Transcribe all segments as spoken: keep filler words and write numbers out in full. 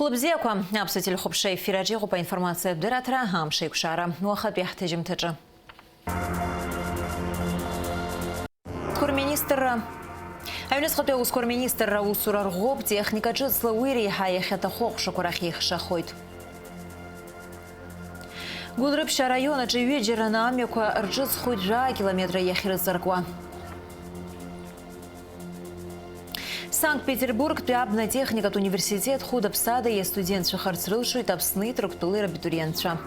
Лыбзиақәа, аԥсуа телехәаԥшра ефир аҿы иҟоуп аинформациатә дырраҭара, амш еиқәшара. Уахатәи ҳҭыжьымҭаҿы. Аусқәа рминистрра. Аҩныҵҟатәи аусқәа рминистрра аусура рӷәӷәоуп, техника ҿыцла уи реиҳа иахьаҭаху аҟәшақәа рахь еихшахоит. Гәылрыԥшь араион аҿы ҩыџьараны амҩақәа рҿыцхоит жәаа километра иахьрыҵаркуа. Санкт-Петербургтәи абна техникатә университет хәыда-ԥсада иастудентцәахарц рылшоит Аԥсни Ҭырқәтәылеи рабитуриентцәа.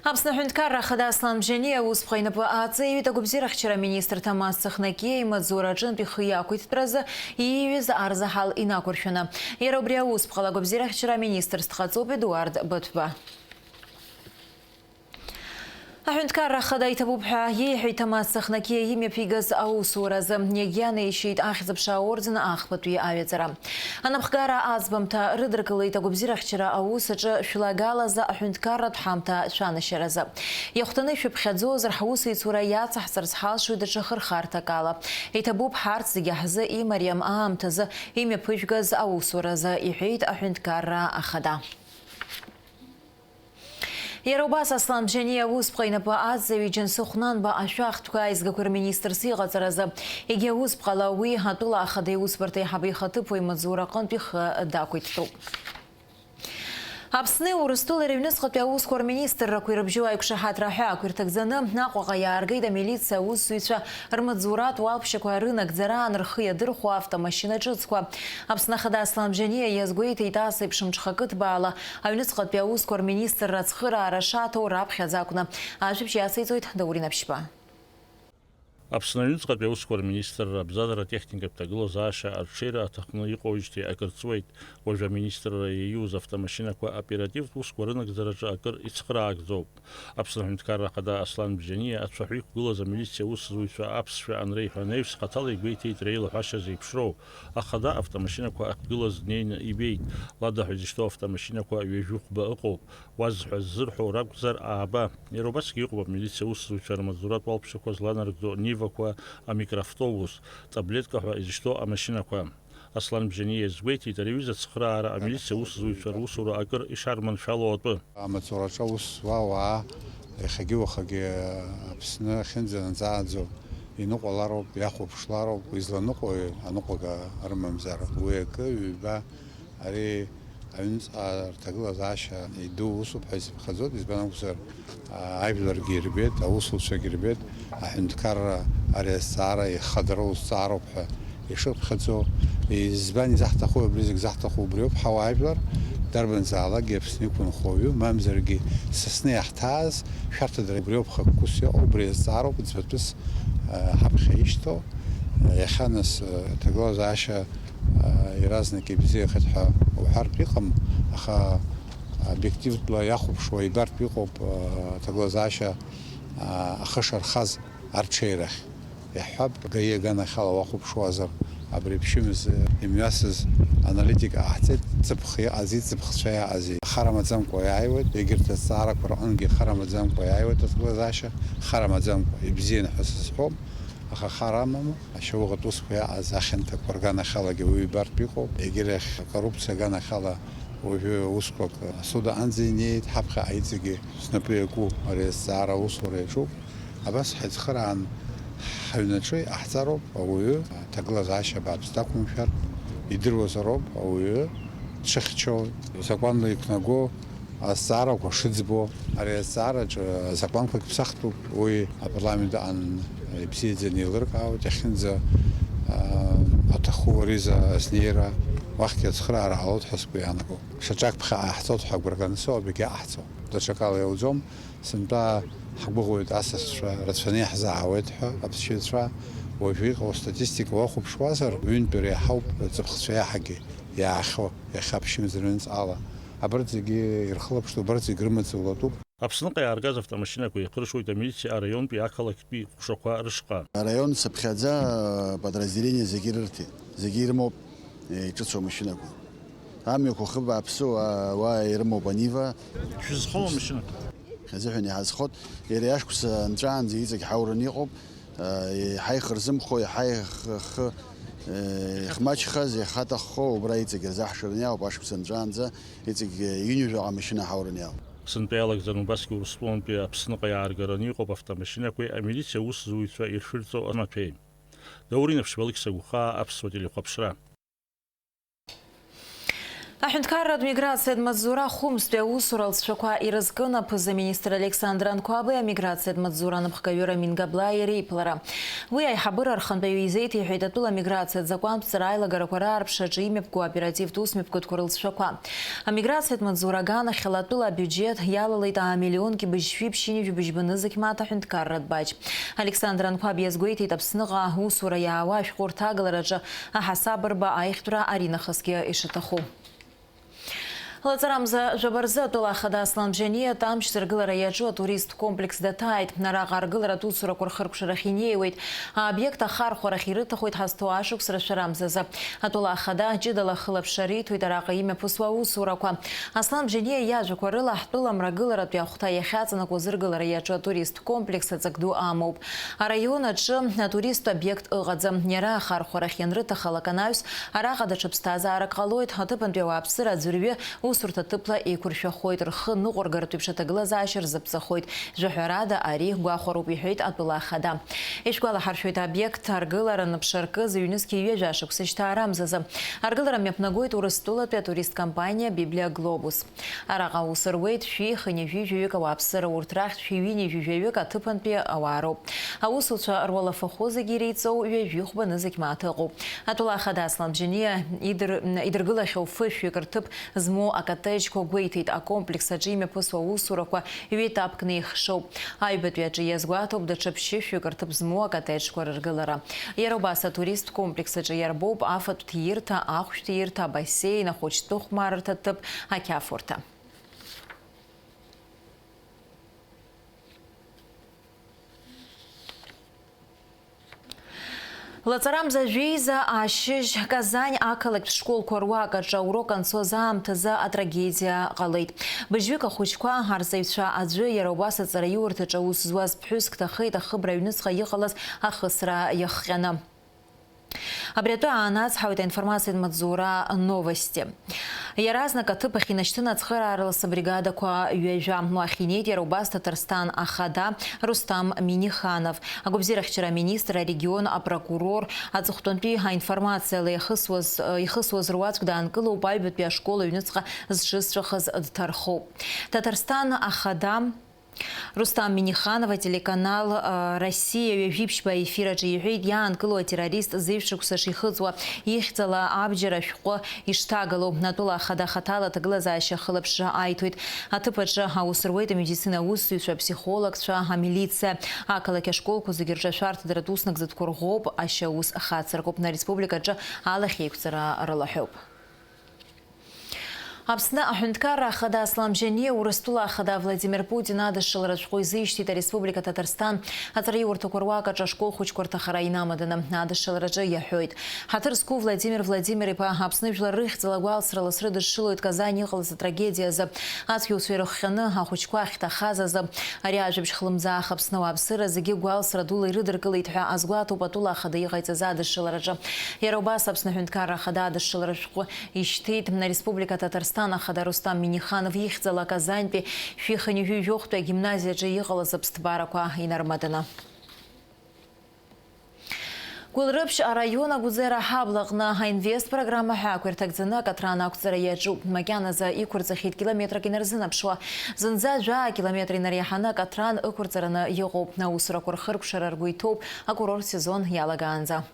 Аԥсны аҳәынҭқарра ахада Аслан Бжьаниа аусԥҟа инапы аҵаиҩит агәабзиарахьчара аминистр Ҭамаз Цыхнакиа имаҵзура аҿынтә ихы иақәиҭтәразы ииҩыз арзаҳал инақәыршәаны. Иара убри аусԥҟала агәабзиарахьчара аминистрс дҟаҵоуп Едуард Баҭәба. Аҳәынҭқарра ахада иҭабуп ҳәа иеиҳәеит Ҭамаз Цыхнакиа имҩаԥигаз аусуразы. Иагьианеишьеит Ахьӡ-аԥша аорден ахԥатәи аҩаӡара. Анапхгара аӡбамҭа рыдыркылеит агәабзиарахьчара аус аҿы шәлагалазы аҳәынҭқарратә ҳамҭа шәанашьаразы. Иахәҭаны ишәыԥхьаӡозар, ҳусеицура иацаҳҵарц ҳалшоит даҽа хырхарҭак ала. Иҭабуп ҳарҭ зегьы ҳзы имариам аамҭазы имҩаԥыжәгаз аусуразы, иҳәеит аҳәынҭқарра ахада. Иара убас Аслан Бжьаниа аусԥҟа инапы аҵаҩит Џьансыхә Нанба ашәахтәқәа аизгақәа рминистрс иҟаҵаразы. Егьи аусԥҟала уи атәыла ахада иусбарҭа аиҳабы ихаҭыԥуаҩ имаҵзура аҟынтә ихы дақәиҭтәуп. Аԥсни Урыстәылеи рыҩныҵҟатәи аусқәа рминистррақәа ирыбжьоу аиқәшаҳаҭра аҳәаақәа ирҭагӡаны Аҟәаҟа иааргеит амилициа аусзуҩцәа рмаҵзуратә уалԥшьақәа рынагӡараан рхы иадырхәо автомашьына ҿыцқәа. Аԥсны Ахада Аслан Бжьаниа иазгәеиҭеит, ас еиԥш мҽхакы ҭбаала аҩныҵҟатәи аусқәа рминистрра ацхыраара шаҭо раԥхьаӡа акәны. Ажәабжь иациҵоит Даур Инаԥшьба. Аԥсны аҩныҵҟатәи аусқәа рминистрра абзазара техникатә ҭагылазаашьа арҽеира аҭахны иҟоуижьҭеи акыр ҵуеит. Уажәы аминистрра иаиуз автомашьынақәа оперативтә усқәа рынагӡараҿы акыр ицхыраагӡоуп. Аԥсны аҳәынҭқарра ахада Аслан Бжьаниа ацәаҳәа иқәгылаз амилициа аусзуҩцәа аԥсшәа анреиҳәа анаҩс хаҭала игәеиҭеит реилаҳәашьа зеиԥшроу. Ахада автомашьынақәа ахҭгылаз днеины ибеит. Лада ҳәа изышьҭоу автомашьынақәа ҩажәи хәба ыҟоуп. Уа зҳәаз ззырҳәо ракәзар ааба. Иара убасгьы иҟоуп амилициа аусзуҩцәа рмаҵзуратә уалԥшьақәа зланарыгӡо Нивақәа, амикроавтобус, таблетка ҳәа изышьҭоу амашьынақәа. Аслан Бжьаниа иазгәеиҭеит, ари аҩыза ацхыраара амилициа аусзуҩцәа русура акыр ишарманшәало атәы. Амаҵураҿы аус зуа ауаа иахьагьы уахагьы Аԥсны ахьынӡанаӡааӡо иныҟәалароуп, иахәаԥшлароуп, уи зланыҟәои аныҟәага рымамзар, уи акы, ҩба, ари аҩныҵҟа рҭагылазаашьа иду усуп ҳәа исыԥхьаӡоит, избан акәзар, ажәларгьы ирбеит, аусуцәагьы ирбеит, аҳәынҭқарра ари азҵаара ихадара узҵаароуп ҳәа ишыԥхьаӡо, избан изаҳҭаху, абри зегь заҳҭаху убриоуп, ҳауаажәлар, дарбанзаалакгьы Аԥсны иқәынхо уаҩы, мамзаргьы Сасны иаҳҭааз шәарҭадара убриоуп хықәкыс иҟоу, убри азҵаароуп ӡбатәыс, а, ҳаԥхьа ишьҭоу. Иахьа нас, а, аҭагылазаашьа, а, иаразнак ибзиахеит ҳәа уҳәартә иҟам, аха обиективтәла иахәаԥшуа ибартә иҟоуп, а, аҭагылазаашьа, а, ахы шархаз арҽеирахь. Иаҳҳәап, ГАИ аганахьала уахәаԥшуазар, абри аԥшьымз имҩасыз аналитика ҟаҳҵеит, ҵыԥх иҟази, ҵыԥхцәа иаҟази. Хар амаӡамкәа иааиуеит, егьырҭ азҵаарақәа рҟынгьы хар амаӡамкәа иааиуеит аҭагылазаашьа, хар амаӡамкәа, ибзиан ҳәа сызҳәом, аха хар амам, ашьауӷатә усқәа иаҟаз ахьанҭақәа рганахьалагьы уи ибартә иҟоуп, егьырахь акоррупциа аганахьала уажәы усқәак асуд аҟынӡа инеит, ҳаԥхьаҟа иҵегьы снапы иаку ари азҵаара аусура иаҿуп. Абас ҳаицхыраан, ҳаҩнаҿы иҟаҳҵароуп ауаҩы аҭагылазаашьа бааԥс дақәымшәартә, идыруазароуп ауаҩы дшыхьчо, закәанла иқәнаго азҵаарақәа шыӡбо. Ари азҵаараҿы азакәанқәагь ԥсахтәуп, уи апарламент аан ибзиаӡаны еилыркаауеит, иахьынӡа, аа, аҭаху ариза азнеира уахьгьы ацхыраара ҟалоит ҳәа сгәы иаанагом. Шьаҿак ԥхьаҟа иаҳҵоит ҳәа агәра ганы сыҟоуп, егьа ҟаҳҵом. Даҽакала иауӡом. Сынтәа ҳгәыӷуеит асасцәа рацәаны иаҳзаауеит ҳәа аԥсшьаҩцәа, уажәы иҟоу астатистика уахәаԥшуазар, ҩынтәи реиҳауп ҵыԥхцәа иаҳагьы иаахьоу, иахьа аԥшьымз рыҩнуҵҟала. Абарҭ зегьы ирхылаԥшуа, абарҭ зегь рымаҵ улатәуп. Аԥсныҟа иааргаз автомашьынақәа еихыршоит амилициа араионтәи ақалақьтәи ҟәшақәа рышҟа. Араион цыԥхьаӡа, подразделение зегьы ирырҭеит, зегьы ирымоуп, еиҿыцу амашьынақәа. Амҩақәа хыбааԥсуа уа ирымоуп Анива. Шәызхоу амашьынақәа? Хазыҳәан иҳазхот, иара иашықәса нҵәаанӡа иҵегь ҳаураны иҟоуп. Еиҳа ихырзымхо, еиҳа ихы, ихмаҷхаз, ихаҭаххо, убра иҵегь рзаҳшараны иаауп, ашықәс анҵәаанӡа иҵегь ҩынҩажәаҟа машьына ҳаураны иаауп. Сынтәа иалагӡаны убасгьы Урыстәылантәи Аԥсныҟа иааргараны иҟоуп автомашьынақәеи амилициа аусзуҩцәа иршәырҵо амаҭәеи. Даур Инаԥшьба, Алықьса Гәхаа, Аԥсуа телехәаԥшра. Аҳәынҭқарратә миграциатә маҵзура хәымзтәи аусура алҵшәақәа ирызкын аԥыза-министр Александр Анқәаби амиграциатә маҵзура анапхгаҩы Рамин Габлаиа иреиԥылара. Уи аиҳабыра рхантәаҩы изеиҭеиҳәеит атәыла амиграциатә закәантә ҵара аилагарақәа раарԥшраҿы имҩаԥгоу оперативтә усмҩаԥгатәқәа рылҵшәақәа. Амиграциатә маҵзура аганахьала атәыла абиуџьеҭ иалалеит аа миллионки быжьшәи ԥшьынҩажәи быжьба нызқь мааҭ аҳәынҭқарратә баџь. Александр Анқәаб иазгәеиҭеит Аԥсныҟа аусура иаауа ашәҟәы рҭагалараҿы аҳасабырба аихтәра аринахысгьы ишаҭаху. Лаҵарамза жәаба рзы атәыла ахада Аслан Бжьаниа Тамч зыргылара иаҿу атуристтә комплекс даҭааит. Араҟа аргыларатә усурақәа рхыркәшарахь инеиуеит. Аобиект ахархәарахь ирыҭахоит ҳазҭоу ашықәс рашәарамзазы. Атәыла ахада ҷыдала ахылаԥшра риҭоит араҟа имҩаԥысуа аусурақәа. Аслан Бжьаниа иажәақәа рыла, ҳтәыла мрагыларатәи ахәҭа иахьаҵанакуа зыргылара иаҿу атуристтә комплекс аҵак ду амоуп. Араион аҿы атуристтә обиект ыҟаӡам. Иара ахархәарахь ианрыҭахалак анаҩс, араҟа даҽа ԥсҭазаарак ҟалоит. Аҭыԥантәи ауааԥсыра аӡәырҩы усурҭа ҭыԥла еиқәыршәахоит, рхы ныҟәыргартә еиԥш аҭагылазаашьа рзаԥҵахоит. Жәаҳәарада, ари гәахәароуп, иҳәеит атәыла ахада. Ишәгәалаҳаршәоит, аобиект аргылара аныԥшаркыз ҩнызқьи ҩажәа шықәса шьҭаарамзазы. Аргылара мҩаԥнагоит Урыстәылатәи атурист компаниа Библиоглобус. Араҟа аус руеит шәи хынҩажәи жәаҩык ауааԥсыра, урҭ рахьтә шәи ҩынҩажәи жәаҩык аҭыԥантәи ауаа роуп. Аусуцәа руалафахәы зегьы иреиҵоу ҩажәи хәба нызқь мааҭ ыҟоуп. Атәыла ахада Аслан Бжьаниа идыр-, идыргылахьоу фышәҩык рҭыԥ змоу акоттеџьқәа гәеиҭеит, акомплекс аҿы имҩаԥысуа аусурақәа ҩ-етапкны еихшоуп. Аҩбатәи аҿы иазгәаҭоуп даҽа ԥшьышәҩык рҭыԥ змоу акоттеџьқәа рыргылара. Иара убас атуристтә комплекс аҿы иарбоуп афатә ҭиирҭа, ахәшә ҭиирҭа, абассеин, ахәыҷтәы хәмарырҭа ҭыԥ, ақьафурҭа. Лаҵарамза жәеиза ашьыжь Казань ақалақьтә школқәа руак аҿы аурок анцоз аамҭазы атрагедиа ҟалеит. Быжьҩык ахәыҷқәа, арҵаҩцәа аӡәы, иара убас аҵараиурҭаҿы аус зуаз ԥҳәыск дҭахеит ахыбра аҩныҵҟа иҟалаз ахысра иахҟьаны. Абри атәы аанацҳауеит аинформациатә маҵзура Новости. Иаразнак аҭыԥ ахь инашьҭын ацхыраарылас абригадақәа ҩажәа. Уахь инеит иара убас Ҭаҭарсҭан ахада Рустам Миниханов, агәабзиарахьчара аминистр, арегион апрокурор, аҵыхәтәантәи аинформациала иахысуаз, ихысуаз руаӡәк даанкылоуп, аҩбатәи ашкол аҩныҵҟа зҽызҵәахыз дҭархоуп. Ҭаҭарсҭан ахада Рустам Миниханов ателеканал, а, Россиа ҩажәи ԥшьба аефир аҿы иҳәеит, иаанкылоу атеррорист зеижә шықәса шихыҵуа, ихьӡала абџьар ашәҟәы ишҭагало. Атәыла ахада хаҭала аҭагылазаашьа ахылаԥшра аиҭоит. Аҭыԥ аҿы аус руеит амедицина аусзуҩцәа, аԥсихологцәа, амилициа. Ақалақь ашколқәа зегьы рҿы ашәарҭадаратә уснагӡатәқәа рӷәӷәоуп, ашьаус хацыркуп. Ареспублика аҿы алахь еиқәҵара рылаҳәоуп. Аԥсны аҳәынҭқарра ахада Аслан Бжьаниа Урыстәыла ахада Владимир Путин адышшылара шәҟәы изишьҭит ареспублика Ҭаҭарсҭан аҵараиурҭақәа руак аҿы ашкол хәыҷқәа рҭахара инамаданы. Адышшылараҿы иаҳәоит: ҳаҭыр зқәу Владимир Владимир-иԥа Аԥсны жәлар рыхьӡала агәалсра ласра дышшылоит Казань иҟалаз атрагедиазы. Ацәгьоуцәа ирыхҟьаны ахәыҷқәа ахьҭахаз азы ари ажәабжь хлымӡаах Аԥсны ауааԥсыра зегьы гәалсра дула ирыдыркылеит ҳәа азгәаҭоуп атәыла ахада иҟаиҵаз адышшылараҿы. Иара убас Аԥсны аҳәынҭқарра ахада адышшылара шәҟәы ишьҭеит Республика Ҭаҭарсҭан ахада Рустам Миниханов ихьӡала Казантәи шәи хынҩажәи жәохәтәи агимназиаҿы иҟалаз аԥсҭбарақәа инармаданы. Гәылрыԥшь араион Агәӡера аҳаблаҟны аинвест программа ҳәа ақәирҭагӡаны акатран ақәҵара иаҿуп. Макьаназы иқәырҵахьеит километрак инарзынаԥшуа. Зынӡа жәаа километр инареиҳаны акатран ықәырҵараны иҟоуп. Аусурақәа рхыркәшара ргәы иҭоуп акурорт сезон иалагаанӡа.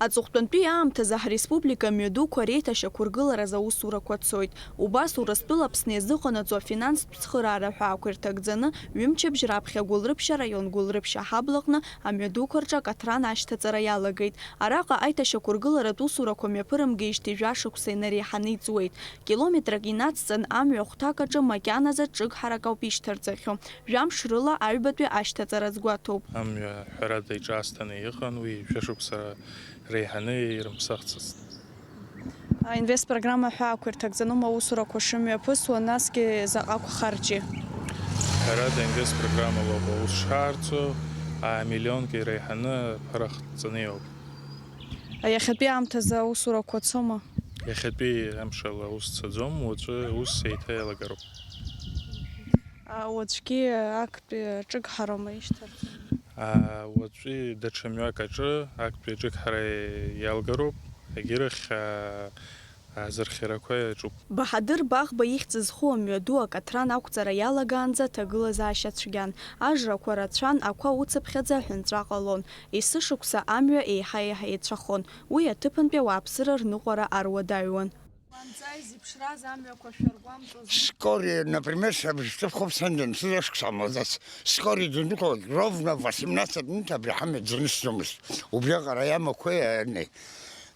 Аҵыхәтәантәи аамҭазы ҳреспублика амҩадуқәа реиҭашьақәыргыларазы аусурақәа цоит. Убас Урыстәыла Аԥсны иазыҟанаҵо афинанстә цхыраара ҳәаақәа ирҭагӡаны, ҩымчыбжь раԥхьа Гәылрыԥшь араион Гәылрыԥшь аҳаблаҟны амҩадуқәа рҿы акатран ашьҭаҵара иалагеит. Араҟа аиҭашьақәыргыларатә усурақәа мҩаԥырымгеижьҭеи жәа шықәса инареиҳаны иҵуеит. Километрак инацҵан, амҩа хәҭак аҿы макьаназы ҿык ҳарак ауп ишьҭарҵахьоу. Жәамш рыла аҩбатәи ашьҭаҵара азгәаҭоуп. Амҩа, ҳәарада, иҿаасҭаны иҟан, уи жәа шықәса реиҳаны ирымԥсахцызт. Аинвест программа ҳәаақәа ирҭагӡаноума аусурақәа шымҩаԥысуа, насгьы заҟа акәхарчи? Ҳәарада, аинвест программала ауп аус шаарҵо, Амиллионк иреиҳаны ԥара хҵаны иоуп. Иахьатәи аамҭазы аусурақәа цома? Иахьатәи амшала аус цаӡом, уаҵәы аус еиҭа иалагароуп. А, уаҵәгьы актәи аҿыгҳароума ишьҭарҵо? А, уаҵәы даҽа мҩак аҿы актәи аҿыгҳара иалгароуп, егьирахь, а, азырхиарақәа иаҿуп. Баҳадыр Баӷба ихьӡ зху амҩаду акаҭран ақәҵара иалагаанӡа аҭагылазаашьа цәгьан. Ажрақәа рацәан, ақәа уцыԥхьаӡа аҳәынҵәа ҟалон. Есышықәса амҩа еиҳа-еиҳа еицәахон. Уи аҭыԥантәи ауааԥсыра рныҟәара аруадаҩуан. Уанӡа изеиԥшраз амҩақәа шәаргәамҵуазма? Скори, например, сабжьҵыԥхоуп сандын, сызашықәса амаӡац. Скори дындәықәлоит, ровно восемнадцать минут абри ҳамҩа ӡаны сзымызт. Убриаҟара иамақәеи ани.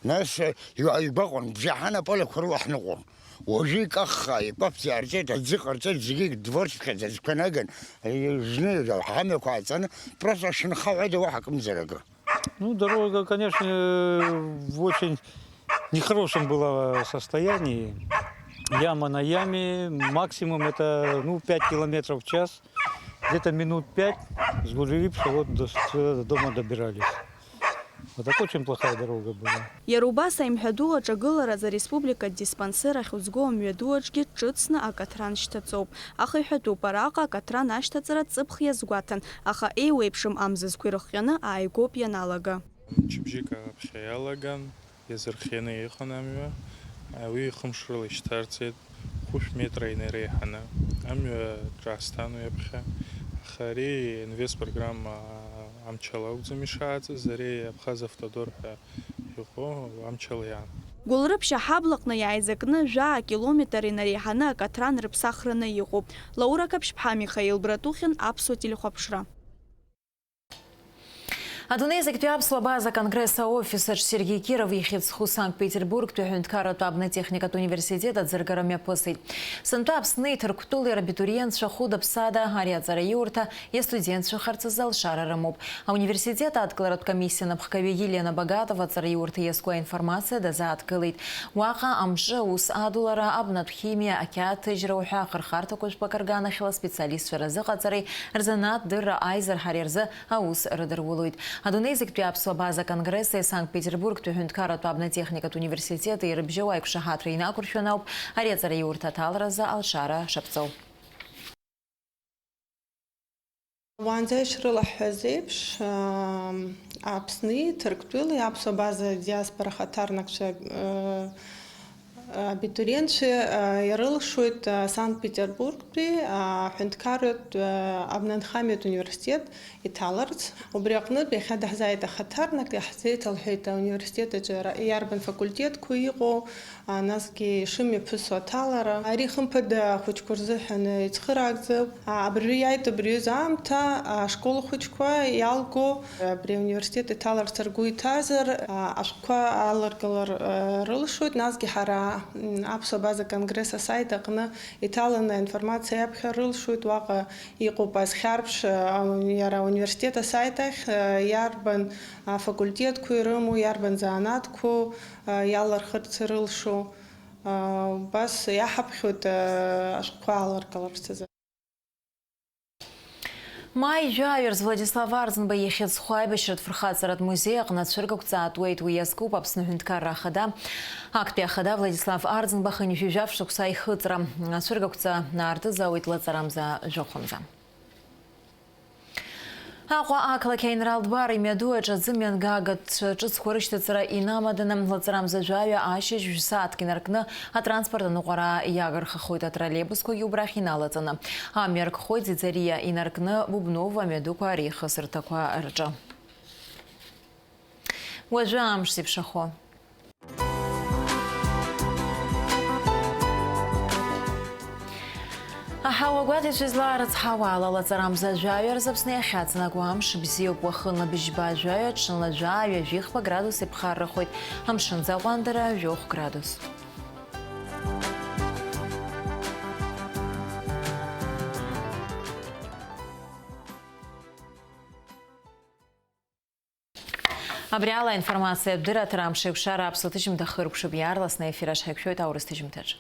Нас, э, игәаҟуан, бжаҳан аполеқәа рыла ҳныҟәон. Уажәы икаххаа, икәаԥ иаарҵеит, аӡы ҟарҵеит, зегьы дворцԥхьаӡа аӡқәа наган, э, зны ҳамҩақәа ааҵаны, просто ашьынха ҳәа уаҳа акымзар акы. Ну, дорога, конечно, э, в очень нехорошем было состоянии. Яма на яме, максимум это, ну, пять километров в час. Где-то минут пять с Гуржиевского вот до, с-, до дома добирались. Вот так очень плохая дорога была. Иара убас аимҳәаду аҿагыларазы ареспубликатә диспансер ахь узго амҩаду аҿгьы ҿыцны акаҭран шьҭаҵоуп. Аха иҳәатәуп, араҟа акаҭран ашьҭаҵара ҵыԥх иазгәаҭан, аха еиуеиԥшым амзызқәа ирыхҟьаны ааигәоуп ианалага. Мчыбжьык аԥхьа иалаган, иазырхианы иҟан амҩа. Уи хымш рыла ишьҭарҵеит, хәышә метра инареиҳаны. Амҩа ҿаасҭан уи аԥхьа. Аха ари инвестпрограмма амчала акәӡам ишааҵыз, ари Абхаз Автодор ҳәа иҟоу амчала иаан. Гәылрыԥшь аҳаблаҟны иааизакны жәаа километр инареиҳаны акаҭран рыԥсахраны иҟоуп. Лаура Қаԥшьԥҳа, Михаил Братухин, Аԥсуа телехәаԥшра. Адунеи зегьтәи аԥсуа база конгресс аофис аҿы Сергеи Киров ихьӡ зху Санкт-Петербургтәи аҳәынҭқарратә абна-техникатә университет аӡыргара мҩаԥысит. Сынтәа Аԥсны иҭырқәтәылеи рабитуриентцәа хәыда-ԥсада ари аҵараиурҭа иастудентцәахарц азы алшара рымоуп. Ауниверситет адкыларатә комиссиа анапхгаҩы Елена Богатова аҵараиурҭа иазку аинформациа дазааҭгылеит. Уаҟа амҿы аус адулара, абнатә химиа, ақьаад ҭыжьра уҳәа ахырхарҭақәа жәпак рганахьала специалистцәа разыҟаҵареи рзанааҭ дырра аизырҳареи рзы аус рыдырулоит. Адунеи зегьтәи аԥсуа база конгресси Санкт-Петербургтәи аҳәынҭқарратә абна-техникатә университети ирыбжьоу аиқәшаҳаҭра инақәыршәаны ауп ари аҵараиурҭа аҭаларазы алшара шаԥҵоу. Уаанӡа ишрылаҳҳәаз еиԥш, аа, Аԥсни Ҭырқәтәылеи аԥсуа база диаспора ахаҭарнакцәа, аа, абитуриентцәа, аа, ирылшоит, аа, Санкт-Петербургтәи, аа, аҳәынҭқарратә, аа, абнанхамҩатә университет иҭаларц. Убри аҟнытә иахьа даҳзааит ахаҭарнак, иаҳзеиҭалҳәеит ауниверситет аҿы ара-, иарбан факультетқәоу иҟоу, а, насгьы ишымҩаԥысуа аҭалара. Ари хымԥада ахәыҷқәа рзыҳәан ицхыраагӡоуп. А, абыржәы иааит абри аҩыза аамҭа, а, ашкол ахәыҷқәа иалго, абри ауниверситет иҭаларц ргәы иҭазар, а, ашәҟәқәа аларгалар, а, рылшоит. Насгьы ҳара, м, аԥсуа база конгресс асайт аҟны иҭаланы аинформациа иаԥхьа рылшоит. Уаҟа иҟоуп азхьарԥш, а, иара ауниверситет асайт ахь, а, иарбан, а, факультетқәа ирымоу, иарбан занааҭқәоу, а, иалырхырц рылшо. Убас иаҳаԥхьоит ашәҟәқәа аларгаларц азы. Маи жәаҩа рзы Владислав Арӡынба ихьӡ зху аибашьратә фырхаҵаратә музеи аҟны ацәыргақәҵа аатуеит. Уи иазкуп Аԥсны Аҳәынҭқарра Ахада, актәи Ахада Владислав Арӡынба хынҩажәи жәаф шықәса аихыҵра. Ацәыргақәҵа аартызаауеит лаҵарамза жәохәынӡа. Аҟәа ақалақь аинралтә бар имҩаду аҿы аӡымҩангагатә ҿыцқәа рышьҭаҵара инамаданы, лаҵарамза жәаҩа ашьыжь шәсааҭк инаркны атранспорт аныҟәара иагархахоит, атроллейбусқәагьы убрахь иналаҵаны. Амҩа аркхоит Ӡиӡариа инаркны Бубново амҩадуқәа реихысырҭақәа рҿы. Уажәы амш зеиԥшрахо. Аҳауа гәаҭаҩцәа излаарыцҳауа ала, лаҵарамза жәаҩа рзы Аԥсны иахьаҵнагоу амш бзиоуп. Уахынла быжьба жәаҩа, ҽынла жәаа, ҩажәихԥа градус иԥхаррахоит. Амшынӡы аҟәандара жәохә градус. Абри ала аинформациатә дырраҭара амш еиқәшара аԥсуа ҭыжьымҭа хыркәшоуп, иаарласны аефир аҿы ҳаиқәшәоит аурыс ҭыжьымҭаҿы.